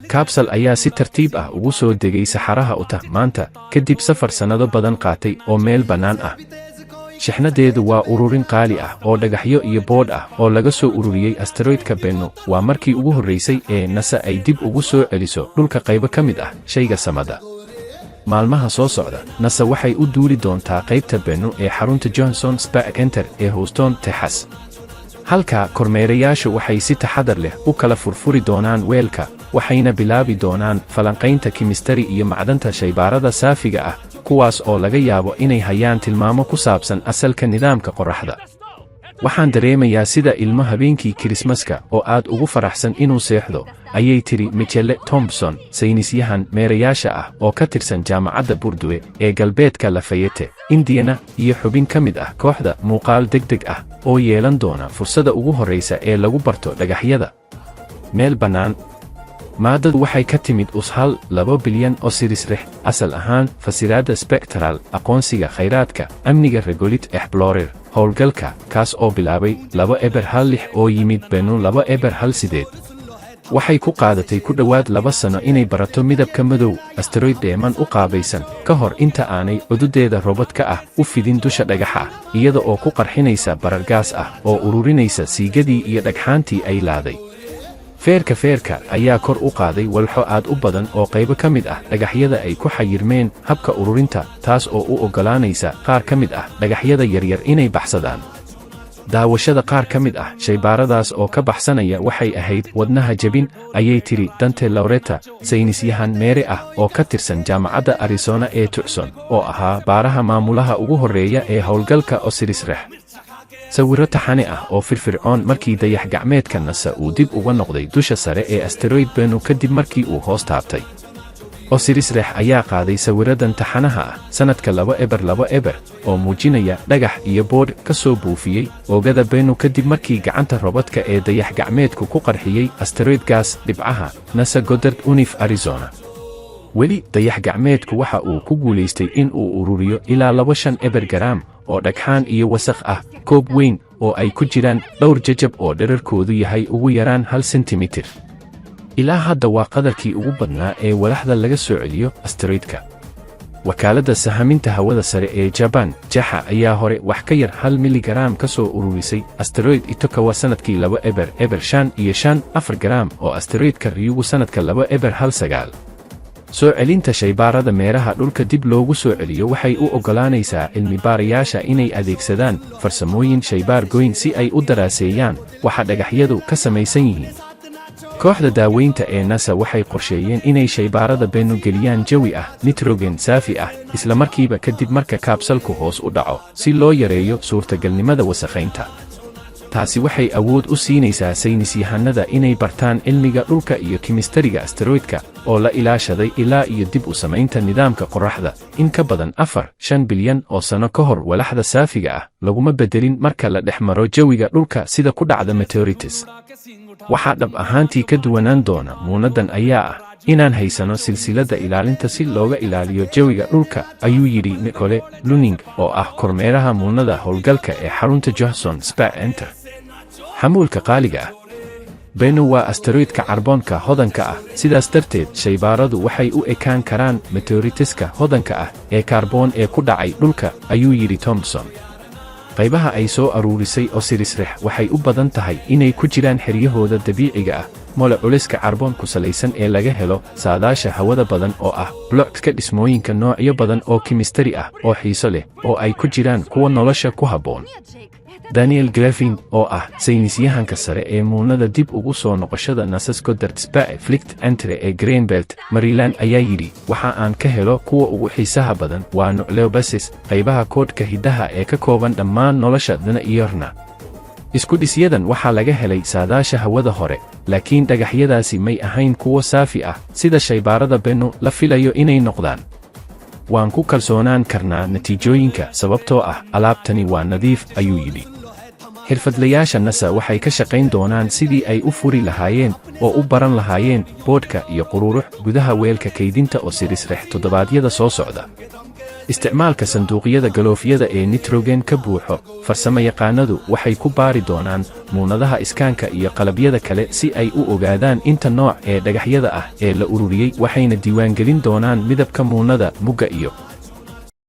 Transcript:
Capsule ayaa si tartiib ah ugu soo degay saxaraha Utah maanta, kadib safar sannado badan qaatay oo meel bannaan ah. Shixnadeedu waa ururin qaali ah oo dhagaxyo iyo boodh ah oo laga soo ururiyey asteroidka Bennu. Waa markii ugu horraysay ee NASA ay dib ugu soo celiso dhulka qaybo ka mid ah shayga samada. Maalmaha soo socda, NASA waxay u duuli doontaa qaybta Bennu ee xarunta Johnson Space Center ee Houston, Texas. Halka kormeerayaashu waxay si taxadar leh u kala furfuri doonaan weelka, waxayna bilaabi doonaan falanqaynta kimistari iyo macdanta shaybaarada saafiga ah, kuwaas oo laga yaabo inay hayaan tilmaamo ku saabsan asalka nidaamka qorraxda. "Waxaan dareemayaa sida ilmo habeenkii Kirismaska oo aad ugu faraxsan inuu seexdo," ayay tidhi Michele Thompson, saynisyahan meerayaasha ah oo ka tirsan Jaamacadda Purdue ee galbeedka Lafayette, Indiana, iyo xubin ka mid ah kooxda muuqaal degdeg ah oo yeelan doona fursadda ugu horraysa ee lagu barto dhagaxyada meel bannaan. Maaddadu waxay ka timid US 1.2 bilyan Osiris-Rex. Asal ahaan, fasiraadda spectral, aqoonsiga khayraadka, amniga Regolith Explorer howlgalka, kaas oo bilaabay 2016 oo yimid Bennu 2018. Waxay ku qaadatay ku dhowaad 2 sano inay barato midabka madow asteroid dheeman u qaabaysan ka hor inta aanay cududeeda robodka ah u fidin dusha dhagaxa, iyada oo ku qarxinaysa barargaas ah oo ururinaysa siigadii iyo dhagxaantii ay laaday. Feerka feerka ayaa kor u qaaday walxo aad u badan oo qaybo ka mid ah dhagaxyada ay ku xayirmeen habka ururinta, taas oo u oggolaanaysa qaar ka mid ah dhagaxyada yaryar inay baxsadaan. Daawashada qaar ka mid ah shaybaaradaas oo ka baxsanaya waxay ahayd wadnaha jebin, ayay tidhi Dante Lauretta, saynisyahan meere ah oo ka tirsan Jaamacadda Arizona ee Tucson, oo ahaa baaraha maamulaha ugu horreeya ee howlgalka Osiris-Rex. Sawirro taxane ah oo firfircoon markii dayax gacmeedka NASA uu dib uga noqday dusha sare ee asteroid Bennu kadib markii uu hoos taabtay. Osiris-Rex ayaa qaaday sawiradan taxanaha ah sannadka 2020 oo muujinaya dhagax iyo boodh ka soo buufiyey oogada Bennu kadib markii gacanta robodka ee dayax gacmeedku ku qarxiyey asteroid gaas dhibcaha. NASA Goddard Univ Arizona. Weli dayax gacmeedku waxa uu ku guulaystay in uu ururiyo ilaa 250 garaam oo dhagxaan iyo wasakh ah, koob weyn oo ay ku jiraan dhowr jajab oo dherarkoodu yahay ugu yaraan 1 sentimitir. Ilaa hadda waa qadarkii ugu badnaa ee walaxda laga soo celiyo asteroidka. Wakaaladda sahaminta hawada sare ee Jaban, JAXA, ayaa hore wax ka yar 1 miligaraam ka soo ururisay asteroid Itokawa sannadkii 2005 iyo 54 garaam oo asteroidka Ryugu sannadka 2019. Soo celinta shaybaarada meeraha dhulka dib loogu soo celiyo waxay u oggolaanaysaa cilmi-baarayaasha inay adeegsadaan farsamooyin shaybaar goyn si ay u daraaseeyaan waxa dhagaxyadu ka samaysan yihiin. Kooxda daaweynta ee NASA waxay qorsheeyeen inay shaybaarada Bennu geliyaan jawi ah nitrogen saafi ah isla markiiba kadib marka capsule-ku hoos u dhaco, si loo yareeyo suurtagalnimada wasakhaynta. Taasi waxay awood u siinaysaa saynisyahanada inay bartaan cilmiga dhulka iyo kimistariga asteroidka oo la ilaashaday ilaa iyo dib u samaynta nidaamka qorraxda in ka badan 4-5 bilyan oo sanno ka hor. Walaxda saafiga ah laguma beddelin marka la dhex maro jawiga dhulka sida ku dhacda meteorites. Waxaa dhab ahaantii ka duwanaan doona muunaddan ayaa ah inaan haysano silsiladda ilaalinta si looga ilaaliyo jawiga dhulka, ayuu yidhi Nicole Luning, oo ah kormeeraha muunada howlgalka ee xarunta Johnson Space Center. Xamuulka qaaliga ah. Bennu waa asteroidka karboonka hodanka ah, sidaas darteed shaybaaradu waxay u ekaan karaan meteoritiska hodanka ah ee kaarboon ee ku dhacay dhulka, ayuu yidhi Thompson. Qaybaha ay soo aruurisay Osiris-Rex waxay u badan tahay inay ku jiraan xeryahooda dabiiciga ah, mole culiska kaarboon ku salaysan ee laga helo saadaasha hawada badan oo ah blocka dhismooyinka noocyo badan oo kimistari ah oo xiiso leh, oo ay ku jiraan kuwa nolosha ku habboon. Daniel Greving, oo ah saynisyahanka sare ee muunada dib ugu soo noqoshada NASA's Goddard Space Flight Center ee Greenbelt, Maryland, ayaa yidhi: "Waxa aan ka helo kuwa ugu xiisaha badan waa nucleobases, qaybaha koodhka hiddaha ee ka kooban dhammaan nolosha DNA iyo RNA. Isku dhisyadan waxaa laga helay saadaasha hawada hore, laakiin dhagaxyadaasi may ahayn kuwo saafi ah sida shaybaarada Bennu la filayo inay noqdaan. Waan ku kalsoonaan karnaa natiijooyinka sababtoo ah alaabtani waa nadiif," ayuu yidhi. Xirfadlayaasha NASA waxay ka shaqayn doonaan sidii ay u furi lahaayeen oo u baran lahaayeen boodhka iyo quruurux gudaha weelka kaydinta Osiris-Rex toddobaadyada soo socda. Isticmaalka sanduuqyada galoofyada ee nitrogen ka buuxo, farsamayaqaanadu waxay ku baari doonaan muunadaha iskaanka iyo qalabyada kale si ay u ogaadaan inta nooc ee dhagaxyada ah ee la ururiyey, waxayna diiwaangelin doonaan midabka muunada, mugga iyo